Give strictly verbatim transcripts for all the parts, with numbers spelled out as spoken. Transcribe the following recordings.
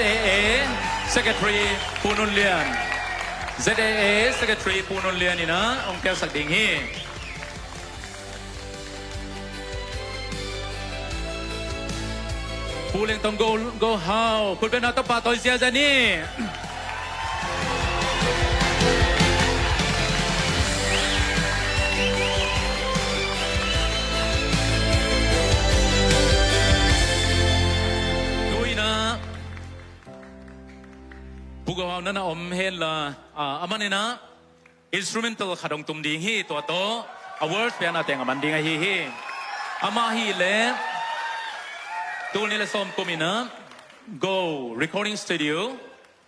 Z A A Secretary Pu Nun Lian. Z A A Secretary Pu Nun Lian in ah hong piaksak ding hi. Pu Lengtong Go, Go Hau, khutbetna tawh pahtawi ziazia ni. Tu in ah Pu Go Hau na na om hen la, ah, aman in ah instrumental khat hong tum ding hi, tua tawh a words pen a teng a man ding ahi hi. Amah hi leh tul nih le sawm kum in ah Go Recording Studio,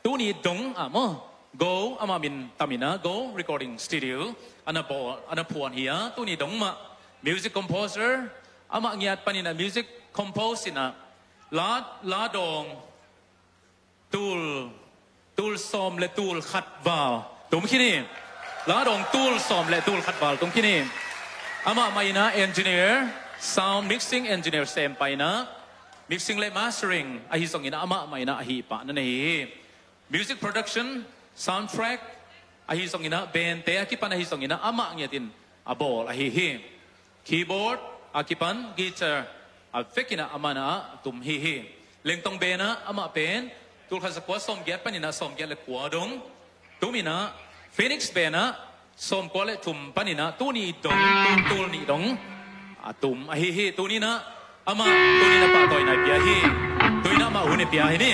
tuni dong ah maw, Go amah min tam in ah Go Recording Studio a na bawl, a na phuan hi a, tuni dong mah music composer, amah ngiat panin ah music compose in ah la, la dawng tul, tul sawm le tul khat val tum khin hi. La dawng tul sawm le tul khat val tum khin hi. Amah mah in ah engineer, sound mixing engineer sem pah in ah, mixing le mastering ahi zongin ah amah mah in ah ahi pah na nei hi. Music production, soundtrack ahi zongin ah, band te a kipan ahi zongin ah amah ngiatin a bawl ahi hi. Keyboard a kipan guitar a vekin ah amah in ah a tum hi hi. Lengtong Band ah amah pen tul khat za kua sawm giat panin ah sawm giat le kua dong tum in ah, Phoenix Band ah sawm kua le thum panin ah tuni dong, tul, tul nih dong a tum ahi hi. Tuni in ah amah tuni in ah pahtawina i pia hi. Tuni in ah amah hun i pia hi ni.